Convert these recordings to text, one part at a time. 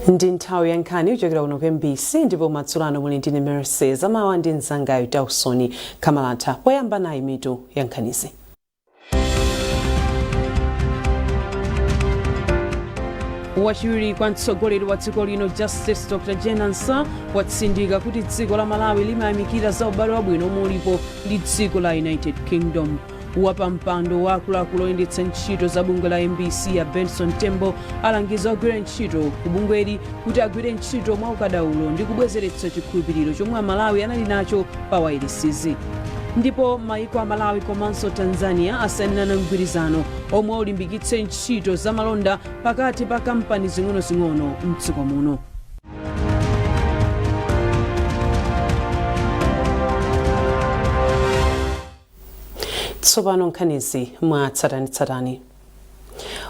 Ndi nthawi ya nkhani kuchokera kuno ku MBC, ndipo madzulo ano muli ndine Mercy Zamawa ndi mzangayo Dawson Kamalatha. Poyamba nayi mitu ya nkhanizi. Wachiwiri kwa mtsogoleri wa dziko lino Justice Dr Jane Ansah watsindika kuti dziko la Malawi limayamikira za ubale wabwino omwe ulipo ndi dziko la United Kingdom. Wapampando wa akuluakulu oyendetsa ntchito za bungwe la MBC a Benson Tembo alangiza ogwira ntchito ku bungweli kuti agwire ntchito mwa ukadaulo ndi kubwezeretsa chikhulupiriro chomwe Amalawi anali nacho pa wailesizi. Ndipo maiko a Malawi komanso Tanzania asayinirana mgwirizano omwe ulimbikitse ntchito za malonda pakati pa kampani zing'onozing'ono mdziko muno. Tsopano nkhanizi mwatsatanetsatane.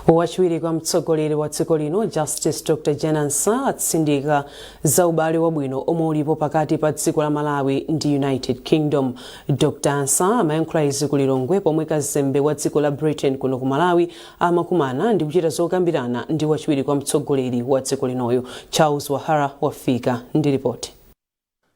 Wachiwiri kwa mtsogoleri wa dziko lino Justice Dr Jane Ansah atsindika za ubale wabwino omwe ulipo pakati pa dziko la Malawi ndi United Kingdom. Dr Ansah amayankhula izi ku Lilongwe pomwe kazembe wa dziko la Britain kuno ku Malawi amakumana ndi kuchita zokambirana ndi wachiwiri kwa mtsogoleri wa dziko linoyo. Charles Wahara wafika ndi ripoti.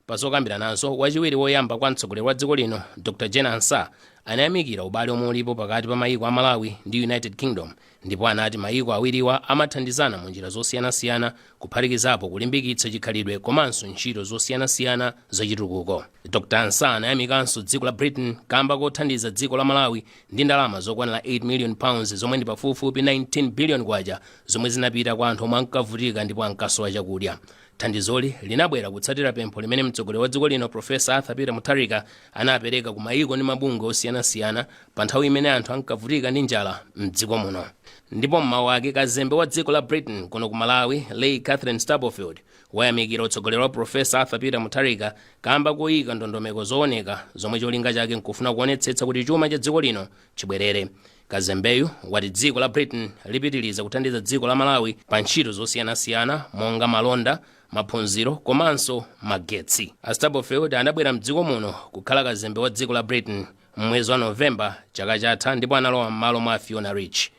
Pa zokambiranazo, wachiwiri woyamba kwa mtsogoleri wa dziko lino Dr Jane Ansah anayamikira ubale omwe ulipo pakati pa mayiko a Malawi ndi United Kingdom, ndipo anati mayiko awiriwa amathandizana mu njira zosiyanasiyana kuphatikizapo kulimbikitsa chikhalidwe komanso ntchito zosiyanasiyana zachitukuko. Dr Ansah anayamikanso dziko la Britain kamba kothandiza dziko la Malawi ndi ndalama zokwanira 8 million pounds, zomwe ndi pafupifupi 19 billion kwacha, zomwe zinapita kwa anthu omwe ankavutika ndipo ankasowa chakudya. Thandizoli linabwera kutsatira pempho limene mtsogoleri wa dziko lino Professor Arthur Peter Mutharika anapereka ku mayiko ndi mabungwe osiyanasiyana pa nthawi imene anthu ankavutika ndi njala mdziko muno. Ndipo m'mawu ake, kazembe wa dziko la Britain kuno ku Malawi Leigh Catherine Stubblefield wayamikira utsogoleri wa Professor Arthur Peter Mutharika kamba koyika ndondomeko zooneka zomwe cholinga chake nkufuna kuonetsetsa kuti chuma cha dziko lino chibwerere. Kazembeyu wati dziko la Britain lipitiliza kuthandiza dziko la Malawi pa ntchito zosiyanasiyana monga malonda, maphunziro komanso magetsi. A Stubblefield anabwera mdziko muno kukhala kazembe wa dziko la Britain m'mwezi wa November chaka chatha ndipo analowa m'malo mwa Fiona Rich.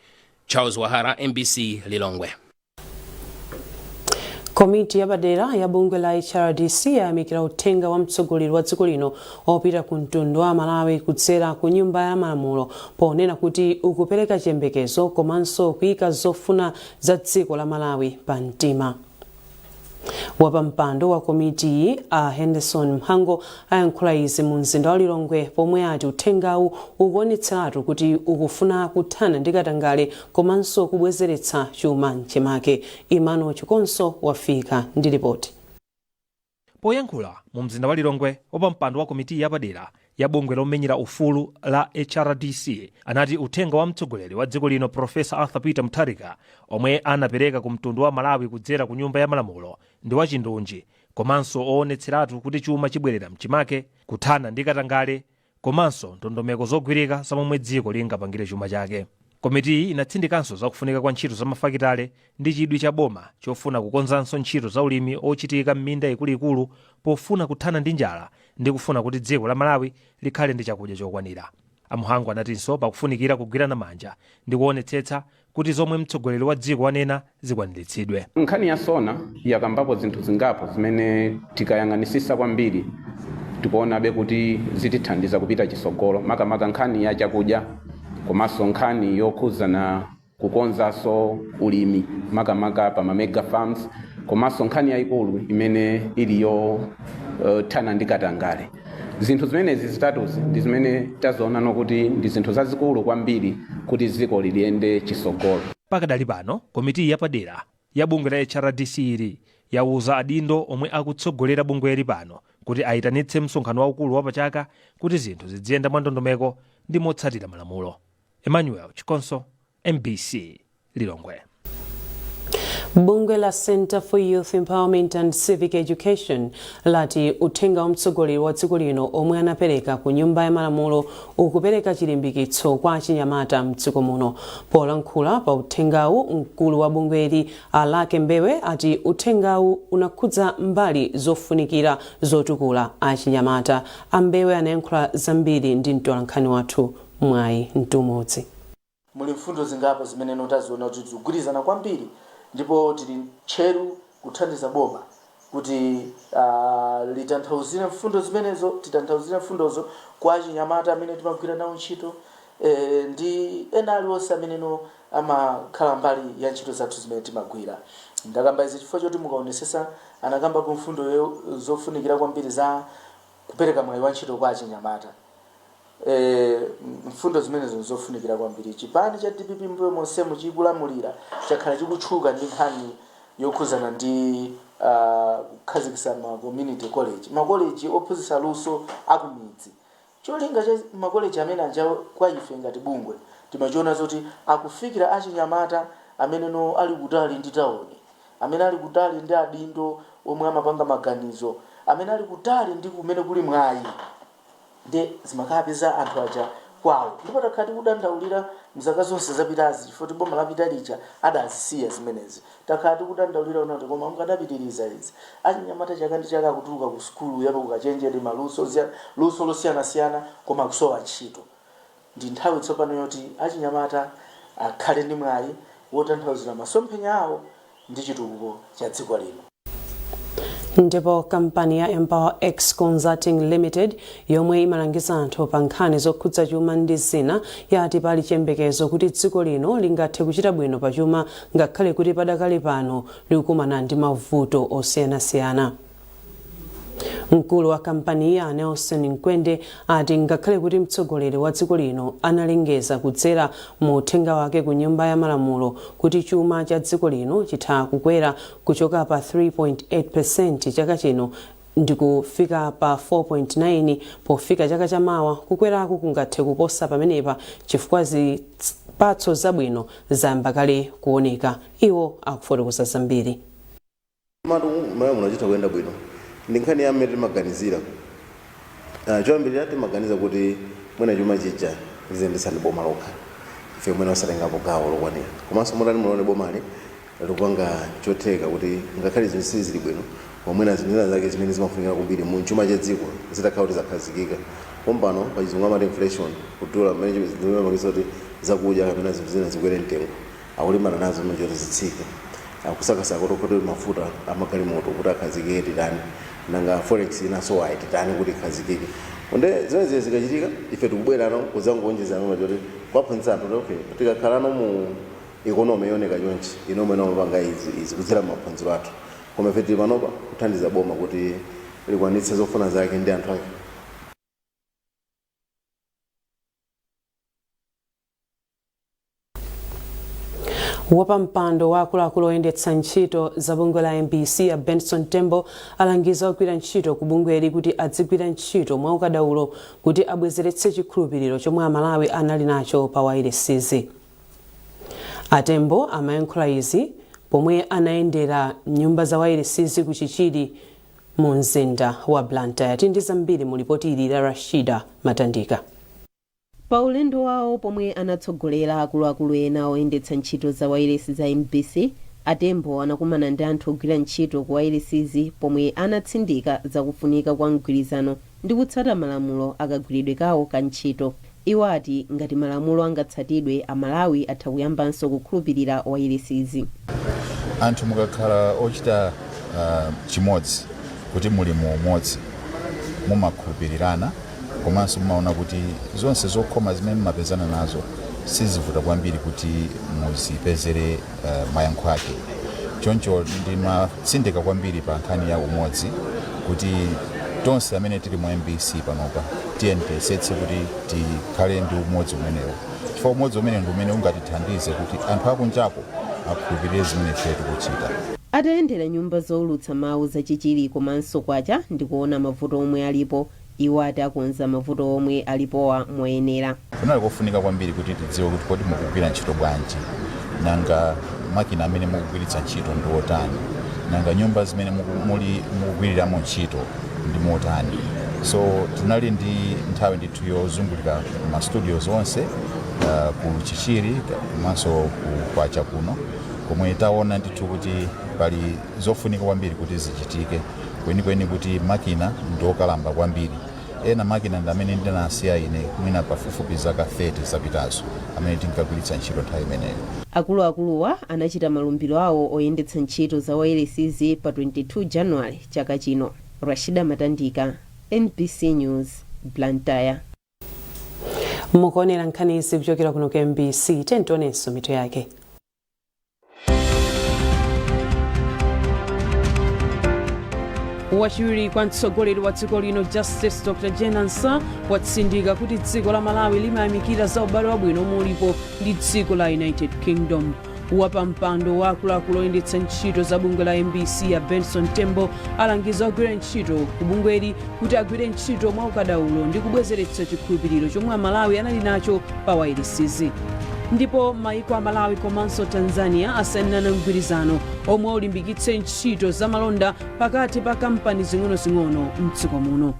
Charles Wahara, MBC, Lilongwe. Komiti yapadera ya bungwe la HRDC yayamikira uthenga wa mtsogoleri wa dziko lino opita ku mtundu wa Malawi kudzera ku Nyumba ya Malamulo, ponena kuti ukupereka chiyembekezo komanso kuyika zofuna za dziko la Malawi pa mtima. Wapampando wa komitiyi a Henderson Mhango ayankhula izi mu mzinda wa Lilongwe pomwe ati uthengawu ukuonetseratu kuti ukufuna kuthana ndi katangale komanso kubwezeretsa chuma mchimake. Emmanuel Chikonso wafika ndi ripoti. Poyankhula mu mzinda wa Lilongwe, wapampando wa komiti yapadera ya bungwe lomenyera ufulu la HRDC anati uthenga wa mtsogoleri wa dziko lino Professor Arthur Peter Mutharika omwe anapereka ku mtundu wa Malawi kudzera ku Nyumba ya Malamulo ndi wachindunji komanso oonetseratu kuti chuma chibwerera mchimake, kuthana ndi katangale komanso ndondomeko zogwirika za momwe dziko lingapangire chuma chake. Komitiyi inatsindikanso za kufunika kwa ntchito za mafakitale ndi chidwi cha boma chofuna kukonzanso ntchito za ulimi ochitika m'minda ikuluikulu pofuna kuthana ndi njala ndi kufuna kuti dziko la Malawi likhale ndi chakudya chokwanira. A Mhango anatinso pakufunikira kugwirana manja ndi kuonetsetsa kuti zomwe mtsogoleri wa dziko wanena zikwaniritsidwe. Nkhani ya SONA yakambapo zinthu zingapo zimene tikayang'anisisa kwambiri tikuonabe kuti zitithandiza kupita chisogolo, makamaka nkhani ya chakudya komanso nkhani yokhuzana kukonzanso ulimi, makamaka pa ma mega farms, komanso nkhani yayikulu imene ili yothana ndi katangale. Zinthu zimenezi zitatuzi ndi zimene tazionano kuti ndi zinthu zazikulu kwambiri kuti dziko liyende chisogolo. Pakadali pano, komiti yapadera ya bungwe la HRDC ili yawuza adindo omwe akutsogolera bungweli pano kuti ayitanitse msonkhano waukulu wapachaka kuti zinthu zidziyenda mwa ndondomeko ndi motsatira malamulo. Emmanuel Chikonso, MBC, Lilongwe. Bungwe la Center for Youth Empowerment and Civic Education lati uthenga wa mtsogoleri wa dziko lino omwe anapereka ku Nyumba ya Malamulo ukupereka chilimbikitso kwa achinyamata mdziko muno. Polankhula pa uthengawu, mkulu wa bungweli a Lake Mbewe ati uthengawu unakhudza mbali zofunikira zotukula achinyamata. A Mbewe anayankhula zambiri ndi mtolankhani wathu Mwayi Mtumodzi. Muli mfundo zingapo zimene taziona kuti zikugwirizana kwambiri ndipo tili tcheru. Kuthandiza boma kuti litanthauzire mfundo zimenezo, titanthauzire mfundozo kwa achinyamata amene timagwira nawo ntchito ndi ena aliwonse ameneno amakhala mbali ya ntchito zathu zimene timagwira. Ndakamba izi chifukwa choti mukaonesesa anakambapo mfundo zofunikira kwambiri za kupereka mwayi wa ntchito kwa achinyamata. Mfundo zimenezo zofunikira kwambiri. Chipani cha DPP mbuyo monsemu chikulamulira chakhala chikutchuka ndi nkhani yokhuzana ndi kukhazikitsa ma community college, makoleji ophunzitsa luso akumidzi. Cholinga cha makoleji amene aja kwa ife ngati bungwe timachiona zoti akufikira achinyamata amene no ali kutali ndi tawuni, amene ali kutali ndi adindo omwe amapanga maganizo, amene ali kutali ndi kumene kuli mwayi, ndi zimakapeza anthu aja kwawo. Ndipo takhala tikudandaulira mzaka zonse zapitazi, chifukwa kuti boma lapita lija adazisiya zimenezi. Takhala tikudandaulira unati koma mukadapitiriza izi. Achinyamata chaka ndi chaka akutuluka ku sukulu yapo kukachenjede maluso luso losiyanasiyana koma kusowa ntchito. Ndi nthawi tsopano yoti achinyamata akhale ndi mwayi wotanthauzira masomphenya awo ndi chitukuko cha dziko lino. Ndipo kampani ya Empower X Consulting Limited, yomwe imalangiza anthu pa nkhani zokhudza chuma ndi zina, yati pali chiyembekezo kuti dziko lino lingathe kuchita bwino pa chuma ngakhale kuti padakali pano likukumana ndi mavuto osiyanasiyana. Mkulu wa kampaniyi, a Nelson Nkwende, ati ngakhale kuti mtsogoleri wa dziko lino analengeza kudzera mu uthenga wake ku Nyumba ya Malamulo kuti chuma cha dziko lino chitha kukwera kuchoka pa 3.8% chaka chino ndikufika pa 4.9 pofika chaka chamawa, kukweraku kungathe kuposa pamenepa chifukwa zipatso zabwino zayamba kale kuoneka. Iwo akufotokoza zambiri. Matu mayo munachita kuyenda bwino ndi nkhani ya mmene timaganizira. Choyambirira timaganiza kuti mwina chuma chija liziyendetsa ndi boma lokha, ife mwina osatengapo gawo lokwanira. Komanso mutani mulione bomali likupanga chotheka kuti ngakhale zinthu sizili bwino, koma mwina zinthu zina zake zimene zimafunikira kwambiri mu chuma cha dziko zitakhala kuti zakhazikika pompano. Pachizungu amati inflation, kudula, mmene zimapangitsa kuti zakudya kapena zinthu zina zikwere mtengo, akulimbana nazo zimene choti zitsike. Akusakasaka kuti mafuta amagalimoto kuti akhazikike titani, nanga forex inasowa titani kuti ikhazikike. Nde zimene zikachitika, ife tikubwerano kudzangonjezera choti kuwaphunzitsa anthu kuti okay, tikakhalano mu economy yooneka chonchi, ino mwene mapanga izi izi kudzera maphunziro athu. Koma ife tili panopa kuthandiza boma kuti likwanitse zofuna zake ndi anthu ake. Wapampando wa akuluakulu oyendetsa ntchito za bungwe la MBC, a Benson Tembo, alangiza ogwira ntchito ku bungweli kuti adzigwira ntchito mwaukadaulo kuti abwezeretse chikhulupiriro chomwe Amalawi anali nacho pa wailesizi. Atembo amayankhula izi pomwe anayendera nyumba za wailesizi ku Chichiri mu mzinda wa Blantyre. Tili ndi zambiri mu lipoti ili la Rashida Matandika. Pa ulendo wawo pomwe anatsogolera akuluakulu ena oyendetsa ntchito za wailesi za MBC, Atembo anakumana ndi anthu ogwira ntchito ku wailesizi pomwe anatsindika zakufunika kwa mgwirizano ndi kutsata malamulo akagwiridwe kawo ka ntchito. Iwo ati ngati malamulo angatsatidwe, Amalawi atha kuyambanso kukhulupirira wailesizi. Anthu mukakhala ochita chimodzi, kuti muli mu umodzi, mumakhulupirirana komanso mumaona kuti zonse zokhoma zimene mumapezana nazo sizivuta kwambiri kuti muzipezere mayankho ake. Choncho ndimatsindika kwambiri pa nkhani ya umodzi, kuti tonse amene tili mu MBC panopa tiyeni tiyesetse kuti tikhale ndi umodzi umenewo, chifukwa umodzi umenewo ndi umene ungatithandize kuti anthu akunjako akhulupirire zimene ife tikuchita. Atayendera nyumba zowulutsa mawu za Chichiri komanso Kwacha ndi kuona mavuto omwe alipo, iwo ati akonza mavuto omwe alipowa moyenera. Kunali kofunika kwambiri kuti tidziwe kuti kodi mukugwira ntchito bwanji, nanga makina amene mukugwiritsa ntchito ndi otani, nanga nyumba zimene muli mukugwiriramo ntchito ndi motani. So tinali ndi nthawi ndithu yozungulira ma studios onse ku Chichiri komanso ku Kwacha kuno, komwe taona ndithu kuti pali zofunika kwambiri kuti zichitike, kwenikweni kuti makina ndi okalamba kwambiri. Ena makina ndi amene ndinasiya ine mwina pafupifupi zaka 30 zapitazo, amene tinkagwiritsa ntchito nthawi imeneyo. Akuluakuluwa anachita malumbiro awo oyendetsa ntchito za wailesizi pa 22 January chaka chino. Rashida Matandika, MBC News, Blantyre. Mukuonera nkhani izi kuchokera kuno ku MBC. Tionenso mitu yake. Wachiwiri kwa mtsogoleri wa dziko lino, Justice Dr Jane Ansah, watsindika kuti dziko la Malawi limayamikira za ubale wabwino omwe ulipo ndi dziko la United Kingdom. Wapampando wa akuluakulu oyendetsa ntchito za bungwe la MBC ya Benson Tembo alangiza ogwira ntchito ku bungweli kuti agwire ntchito mwaukadaulo ndi kubwezeretsa chikhulupiriro chomwe Amalawi anali nacho pa wailesizi. Ndipo maiko a Malawi komanso Tanzania asayinirana mgwirizano omwe ulimbikitse ntchito zamalonda pakati pa kampani zing'onozing'ono mdziko muno.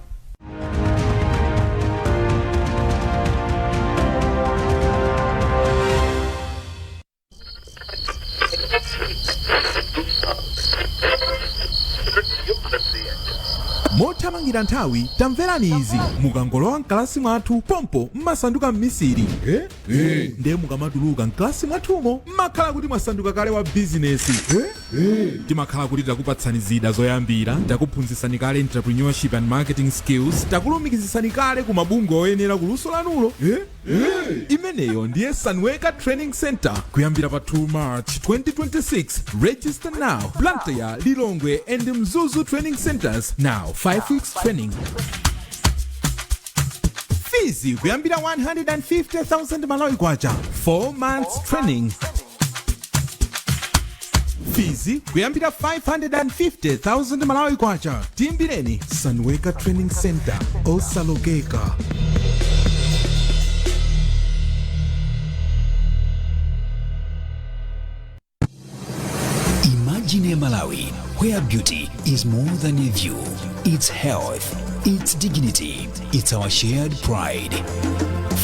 Mothamangira nthawi, tamverani izi: mukangolowa mkalasi mwathu pompo mmasanduka mmisiri, eh? Eh. Ndiye mukamatuluka mkalasi mwathumo mmakhala kuti mwasanduka kale wa bizinesi, eh? Eh. Timakhala kuti takupatsani zida zoyambira, takuphunzitsani kale entrepreneurship and marketing skills, takulumikizitsani kale ku mabungwe oyenera kuluso lanulo, eh? Eh. Imeneyo ndiye Sunweka Training Center. Kuyambira pa 2 March 2026. Register now. Blantyre, Lilongwe and Mzuzu training centers. Now 5 weeks training. Fees kuyambira 150,000 Malawi kwacha. 4 months training. Fees kuyambira 550,000 Malawi kwacha. Timbireni Sunweka Training Center. Osalokeka. Imagine a Malawi where beauty is more than a view. It's health, it's dignity, it's our shared pride.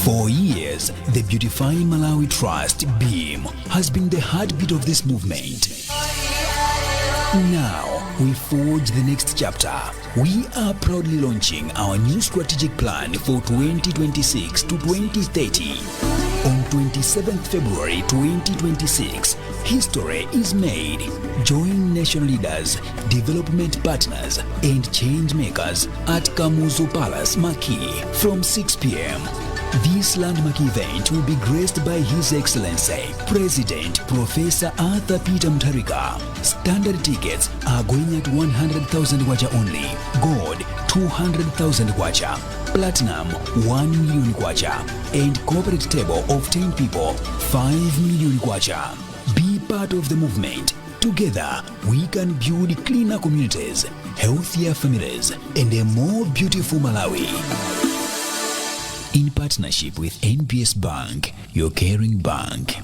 For years, the Beautifying Malawi Trust, BEAM, has been the heartbeat of this movement. Now, we forge the next chapter. We are proudly launching our new strategic plan for 2026 to 2030. On 27th February 2026, history is made. Join national leaders, development partners, and change makers at Kamuzu Palace Marquee from 6 p.m. This landmark event will be graced by His Excellency, President Professor Arthur Peter Mutharika. Standard tickets are going at 100,000 kwacha only. Gold, 200,000 kwacha. Platinum, 1 million kwacha. And corporate table of 10 people, 5 million kwacha. Be part of the movement. Together, we can build cleaner communities, healthier families, and a more beautiful Malawi. In partnership with NBS Bank, your caring bank.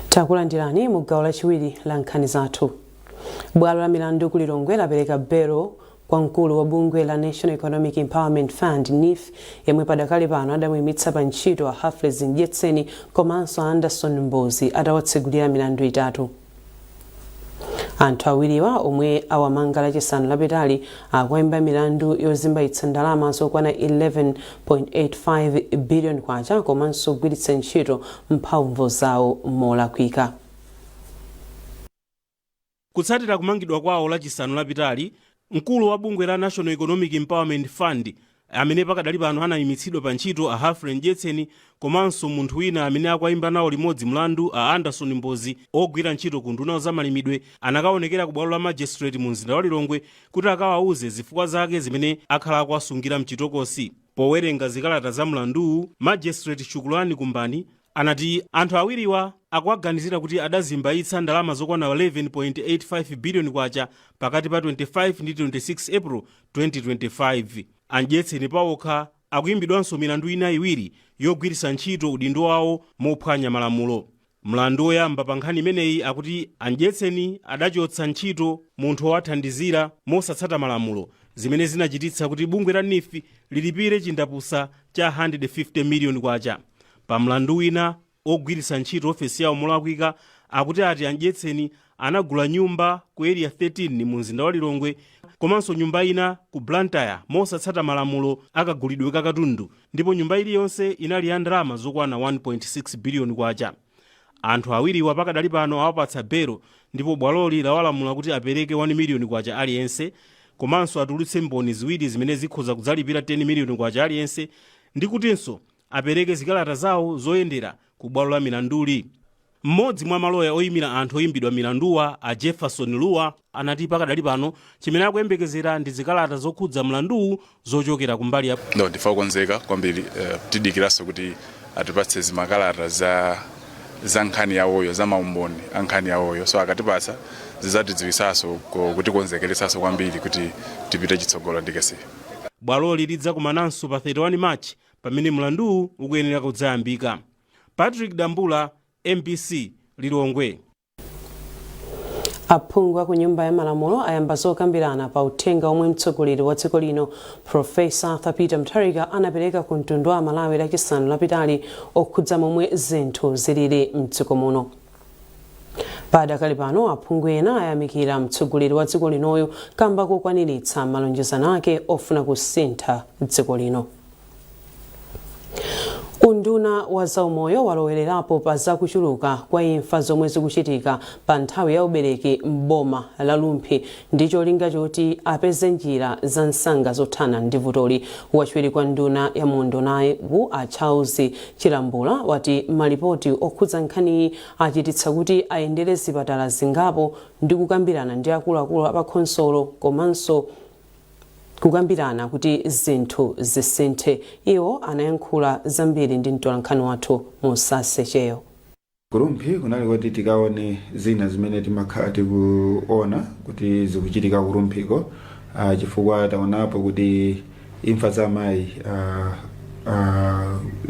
Takulandirani mu gawo lachiwiri la nkhani zathu. Bwalo la milandu ku Lilongwe lapereka belo kwa mkulu wa bungwe la National Economic Empowerment Fund, NEEF, yemwe padakali pano adamuyimitsa pa ntchito, a Humphrey Mdyetseni, komanso Anderson Mbozi, atawatsegulira milandu itatu. Anthu awiriwa, omwe awamanga Lachisanu lapitali, akuwayimba milandu yozimbayitsa ndalama zokwana 11.85 billion kwacha komanso kugwiritsa ntchito mphamvu zawo molakwika. Kutsatira kumangidwa kwawo Lachisanu lapitali, mkulu wa bungwe la National Economic Empowerment Fund amene pakadali pano anayimitsidwa pa ntchito, a Humphrey Mdyetseni, komanso munthu wina amene akuwayimba nawo limodzi mlandu, a Anderson Mbozi, ogwira ntchito ku nduna zamalimidwe, anakaonekera ku bwalo la magistrate mu mzinda wa Lilongwe kuti akawauze zifukwa zake zimene akhala akuwasungira mchitokosi. Powerenga zikalata za mlanduwu, Magistrate Shukulani Kumbani anati anthu awiriwa akuwaganizira kuti adazimbayitsa ndalama zokwana 11.85 biliyoni kwacha pakati pa 25 ndi 26 April 2025. A Mdyetseni pawokha akuyimbidwanso milandu ina iwiri yogwiritsa ntchito udindo wawo mophwanya malamulo. Mlandu woyamba pa nkhani imeneyi akuti a Mdyetseni adachotsa ntchito munthu wowathandizira mosatsata malamulo, zimene zinachititsa kuti bungwe la NEEF lilipire chindapusa cha 150 miliyoni kwacha. Pa mlandu wina ogwiritsa ntchito ofesi yawo molakwika, akuti ati a Mdyetseni anagula nyumba ku Area 13 mu mzinda wa Lilongwe komanso nyumba ina ku Blantyre mosatsata malamulo akagulidwe kakatundu, ndipo nyumba iliyonse inali ya ndalama zokwana 1.6 biliyoni kwacha. Anthu awiriwa pakadali pano awapatsa belo, ndipo bwaloli lawalamula kuti apereke 1 miliyoni kwacha aliyense, komanso atulutse mboni ziwiri zimene zikhoza kudzalipira 10 miliyoni kwacha aliyense, ndi kutinso apereke zikalata zawo zoyendera ku bwalo la milanduli. Mmodzi mwa maloya oyimira anthu oyimbidwa milanduwa, a Jefferson Luwa, anati pakadali pano chimene akuyembekezera ndi zikalata zokhudza mlanduwu zochokera kumbali ya No, ndife okonzeka kwambiri. Tidikiranso kuti atipatse zimakalata za nkhani yawoyo, za maumboni a nkhani yawoyo. So akatipatsa zidzatidziwisanso kutikonzekeretsanso kwambiri kuti tipite chitsogolo ndi kesi. Bwaloli lidzakumananso pa 31 March pamene mlanduwu ukuyenera kudzayambika. Patrick Dambula, MBC, Lilongwe. Aphungu a ku Nyumba ya Malamulo ayamba zokambirana pa uthenga omwe mtsogoleri wa dziko lino Profesa Arthur Peter Mutharika anapereka ku mtundu wa Malawi Lachisanu lapitali okhudza momwe zinthu zilili mdziko muno. Padakali pano aphungu ena ayamikira mtsogoleri wa dziko linoyo kamba kokwaniritsa malonjezano ake ofuna kusintha dziko lino. Unduna wa zaumoyo walowererapo pa zakuchuluka kwa imfa zomwe zikuchitika pa nthawi ya ubereki m'boma la Rumphi ndi cholinga choti apeze njira za msanga zothana ndi vutoli. Wachiwiri kwa nduna ya mundunawu a Charles Chilambula wati malipoti okhudza nkhaniyi achititsa kuti ayendere zipatala zingapo ndi kukambirana ndi akuluakulu apakhonsolo komanso kukambirana kuti zinthu zisinthe. Iwo anayankhula zambiri ndi mtolankhani wathu Musase Cheyo. Ku Rumphi kunali kuti tikaone zina zimene timakhala tikuona kuti zikuchitika ku Rumphiko, chifukwa taonapo kuti imfa za amayi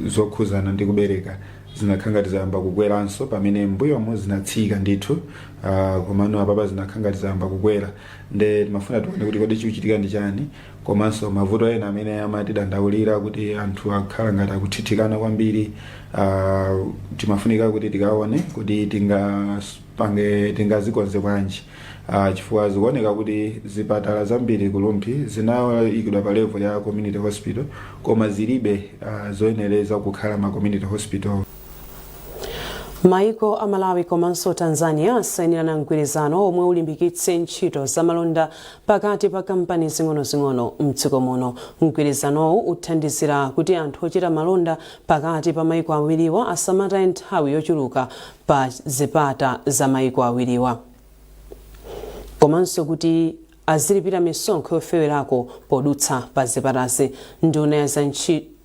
zokhuzana ndi kubereka zinakhala ngati zayamba kukweranso, pamene mbuyomo zinatsika ndithu, komano apapa zinakhala ngati zayamba kukwera. Nde timafuna tione kuti kodi chikuchitika ndi chani, komanso mavuto ena amene amatidandaulira kuti anthu akhala ngati akuthithikana kwambiri. Timafunika kuti tikaone kuti tingapange, tingazikonze bwanji, chifukwa zikuoneka kuti zipatala zambiri ku Rumphi zinayikidwa pa level ya community hospital, koma zilibe zoyenereza kukhala ma community hospital. Maiko a Malawi komanso Tanzania asayinirana mgwirizano omwe ulimbikitse ntchito zamalonda pakati pa kampani zing'onozing'ono mdziko muno. Mgwirizanowu uthandizira kuti anthu ochita malonda pakati pa maiko awiriwa asamataye nthawi yochuluka pa zipata za maiko awiriwa, komanso kuti azilipira misonkho yofewerako podutsa pa zipatazi. Nduna ya za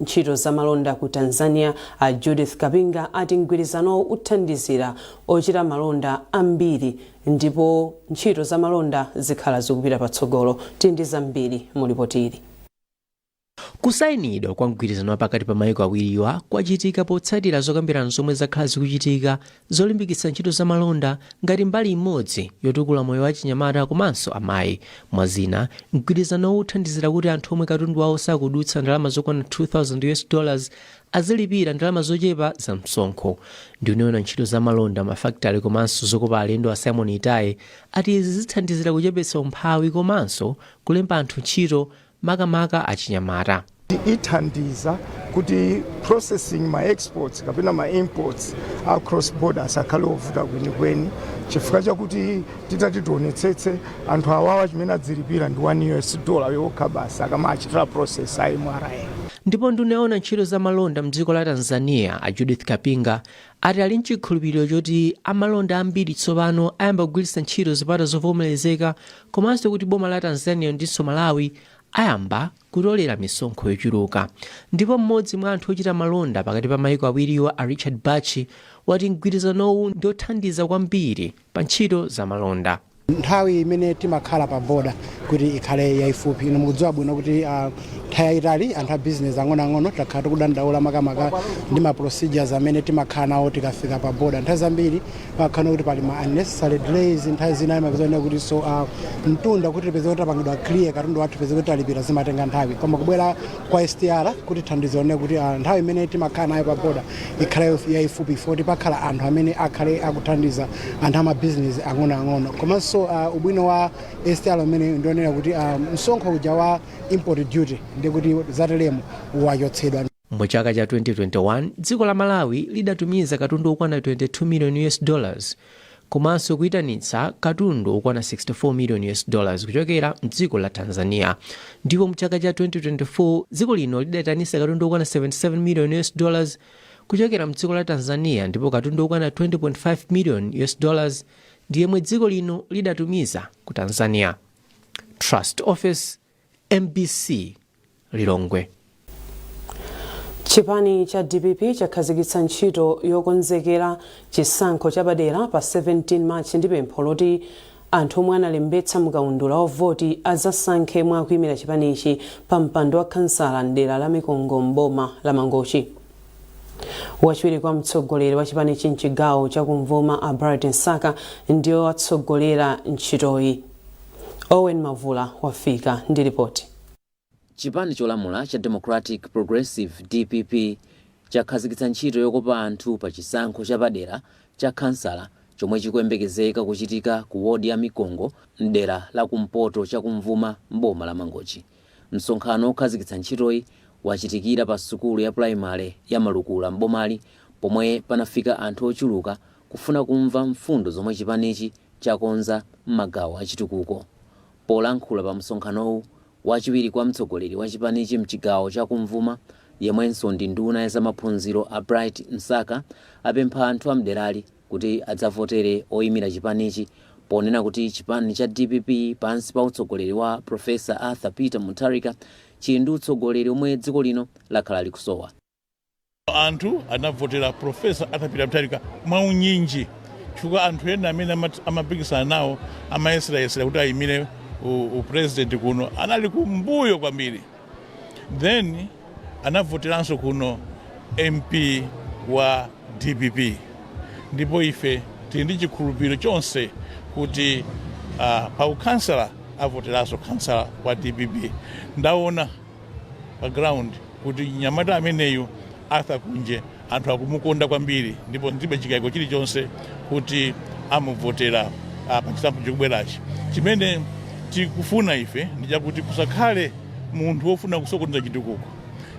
ntchito za malonda ku Tanzania a Judith Kapinga ati mgwirizanowu uthandizira ochita malonda ambiri ndipo ntchito za malonda zikhala zikupita patsogolo. Tili ndi zambiri mu lipoti ili. Kusayinidwa kwa mgwirizano wa pakati pa maiko awiriwa kwachitika potsatira zokambirana zomwe zakhala zikuchitika zolimbikitsa ntchito za malonda ngati mbali imodzi yotukula moyo wa chinyamata komanso amayi. Mwazina, mgwirizanowu uthandizira kuti anthu omwe katundu wawo sakudutsa ndalama zokwana 2000 US dollars azilipira ndalama zochepa za msonkho. Nduna yoona ntchito za malonda, mafakitale komanso zokopa alendo a Simon Itaye ati izi zithandizira kuchepetsa umphawi komanso kulemba anthu ntchito, makamaka achinyamata. Ithandiza kuti processing ma exports kapena ma imports a cross border asakhale ovuta kwenikweni, chifukwa chakuti titati tionetsetse, anthu awawa chimene adzilipira ndi 1 US dollar yokha basi akamachitira process a MRA. Ndipo nduna yoona ntchito za malonda mdziko la Tanzania a Judith Kapinga ati ali mchikhulupiriro choti amalonda ambiri tsopano ayamba kugwiritsa ntchito zipata zovomerezeka, komanso kuti boma la Tanzania ndinso Malawi ayamba kutolera misonkho yochuluka. Ndipo mmodzi mwa anthu ochita malonda pakati pa maiko awiriwa a Richard Bachi wati mgwirizanowu ndi othandiza kwambiri pa ntchito za malonda. Nthawi imene timakhala pa boda kuti ikhale yayifupi. Inu mukudziwa bwino kuti nthawi yayitali anthu a business ang'onoang'ono takhala tikudandaula makamaka ndi ma procedures amene timakhala nawo tikafika pa boda. Nthawi zambiri pakhala kuti pali ma unnecessary delays. Nthawi zina imapeza kuti so mtunda kuti tipeze kuti tapangidwa clear katundu wathu, tipeze kuti talipira, zimatenga nthawi. Koma kubwera kwa STR kuti thandizo kuti nthawi imene timakhala nayo pa boda ikhale yayifupi, foti pakhala anthu amene akhale akuthandiza anthu amabizinesi ang'onoang'ono. Komanso ubwino wa STR umene ndionera kuti msonkho uja wa import duty ndikuti zatelemo wachotsedwa. Mu chaka cha 2021, dziko la Malawi lidatumiza katundu okwana 22 million US dollars komanso kuyitanitsa katundu okwana 64 million US dollars kuchokera mdziko la Tanzania. Ndipo mu chaka cha 2024, dziko lino lidayitanitsa katundu okwana 77 million US dollars kuchokera mdziko la Tanzania, ndipo katundu okwana 20.5 million US dollars ndi yemwe dziko lino lidatumiza ku Tanzania. Trust Office, MBC, Lilongwe. Chipani cha DPP chakhazikitsa ntchito yokonzekera chisankho chapadera pa 17 March ndi pempho loti anthu omwe analembetsa mkaundula wa voti adzasankhe mwakuyimira chipanichi pa mpando wa khansala mdera la Mikongo mboma la Mangochi. Wachiwiri kwa mtsogoleri wa chipanichi mchigawo chakumvuma, a Bright Msaka, ndiwo atsogolera ntchitoyi. Owen Mavula wafika ndi ripoti. Chipani cholamula cha Democratic Progressive, DPP, chakhazikitsa ntchito yokopa anthu pa chisankho chapadera cha khansala chomwe chikuyembekezeka kuchitika ku wodi ya Mikongo mdera la kumpoto chakumvuma mboma la Mangochi. Msonkhano wokhazikitsa ntchitoyi wachitikira pa sukulu ya pulaimale ya Malukula mbomali, pomwe panafika anthu ochuluka kufuna kumva mfundo zomwe chipanichi chakonza m'magawo achitukuko. Polankhula pa msonkhanowu, wachiwiri kwa mtsogoleri wa chipanichi mchigawo chakumvuma yemwenso ndi nduna ya zamaphunziro, a Bright Msaka, apempha anthu amderali kuti adzavotere oyimira chipanichi, ponena kuti chipani cha DPP pansi pa utsogoleri wa Professor Arthur Peter Mutharika chili ndi utsogoleri omwe dziko lino lakhala likusowa. Anthu anavotera Professor Arthur Peter Mutharika mwaunyinji chifukwa anthu ena amene amapikisana nawo, amayeserayesera kuti ayimire upresident kuno, anali kumbuyo kwambiri. Then anavoteranso kuno MP wa DPP, ndipo ife tili ndi chikhulupiriro chonse kuti pa ukhansala avoteranso khansala wa DPP. Ndaona pa ground kuti mnyamata ameneyu, Arthur Kunje, anthu akumukonda kwambiri, ndipo ndilibe chikayiko chilichonse kuti amuvotera pa chisankho chikubwerachi. Chimene tikufuna ife ndi chakuti kusakhale munthu wofuna kusokoneza chitukuko,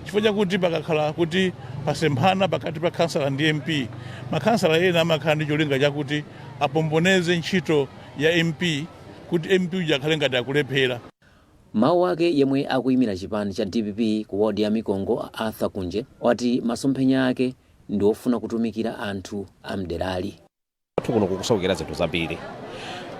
chifukwa chakuti pakakhala kuti pasemphana pakati pa khansala ndi MP, makhansala ena amakhala ndi cholinga chakuti apomboneze ntchito ya MP kuti MP uja akhale ngati akulephera. Mawu ake, yemwe akuyimira chipani cha DPP ku wodi ya Mikongo, Arthur Kunje, wati masomphenya ake ndi ofuna kutumikira anthu amderali. Kwathu kuno kukusowekera zinthu zambiri,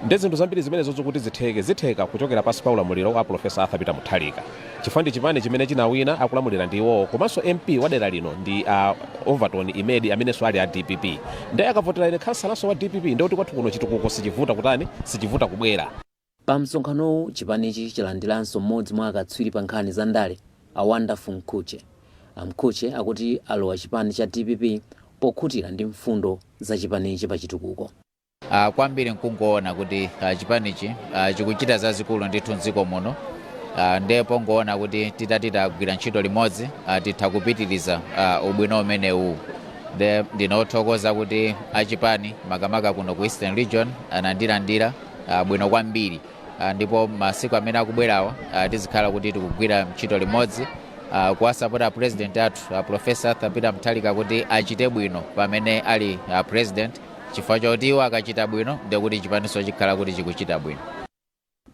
ndi zinthu zambiri zimenezo zokuti zitheke, zitheka kuchokera pansi pa ulamuliro wa Professor Arthur Peter Mutharika, chifukwa ndi chipani chimene chinawina, akulamulira ndi iwowo. Komanso MP wa dera lino ndi Overton Imedi, amenenso ali a DPP. Ndi akavotera ine khansalanso wa DPP, ndikuti kwathu kuno chitukuko sichivuta kutani, sichivuta kubwera. Pa msonkhanowu, chipanichi chalandiranso mmodzi mwa akatswiri pa nkhani za ndale, a Wonderful Mkhutche. A Mkhutche akuti alowa chipani cha DPP pokhutira ndi mfundo za chipanichi pa chitukuko. Kwambiri nkungoona kuti chipanichi chikuchita zazikulu ndithu mdziko muno, ndiye pongoona kuti titati tagwira ntchito limodzi, titha kupitiriza ubwino umenewu. Nde ndinothokoza kuti achipani, makamaka kuno ku Eastern Region, anandilandira bwino kwambiri, ndipo masiku amene akubwerawa tizikhala kuti tikugwira ntchito limodzi kuwasapota president athu, Professor Arthur Peter Mutharika, kuti achite bwino pamene ali president, chifukwa choti iwo akachita bwino, ndekuti chipaniso chikhala kuti chikuchita bwino.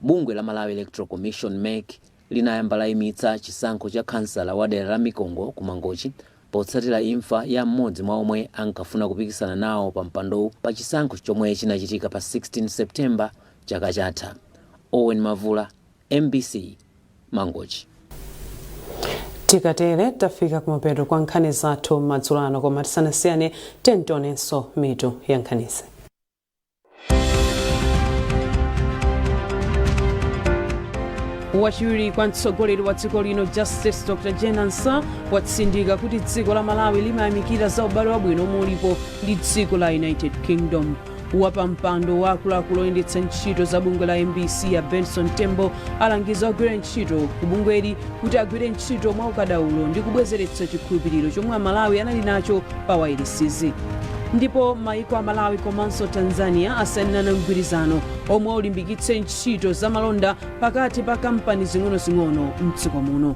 Bungwe la Malawi Electoral Commission, MEC, linayamba layimitsa chisankho cha khansala wa dera la Mikongo ku Mangochi potsatira imfa ya mmodzi mwa omwe ankafuna kupikisana nawo pa mpandowu pa chisankho chomwe chinachitika pa 16 September chaka chatha. Owen Mavula, MBC, Mangochi. Tikatere tafika kumapeto kwa nkhani zathu madzulo ano, koma tisanasiyane tionenso mitu ya nkhanizi. Wachiwiri kwa mtsogoleri wa dziko lino Justice Dr Jane Ansah watsindika kuti dziko la Malawi limayamikira za ubale wabwino omwe ulipo ndi dziko la United Kingdom. Wapampando wa akuluakulu oyendetsa ntchito za bungwe la MBC ya Benson Tembo alangiza ogwira ntchito ku bungweli kuti agwire ntchito mwaukadaulo ndi kubwezeretsa chikhulupiriro chomwe Amalawi anali nacho pa wailesizi. Ndipo maiko a Malawi komanso Tanzania asayinirana mgwirizano omwe ulimbikitse ntchito za malonda pakati pa kampani zing'onozing'ono mdziko muno.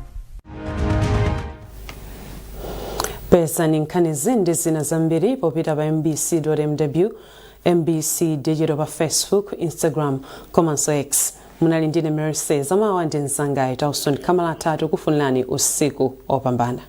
Pezani nkhanizi ndi zina zambiri popita pa mbc.mw, MBC Digital pa Facebook, Instagram komanso X. Munali ndine Mercy Zamawa ndi mzangayi Tauson Kamalata, tikufunirani usiku opambana.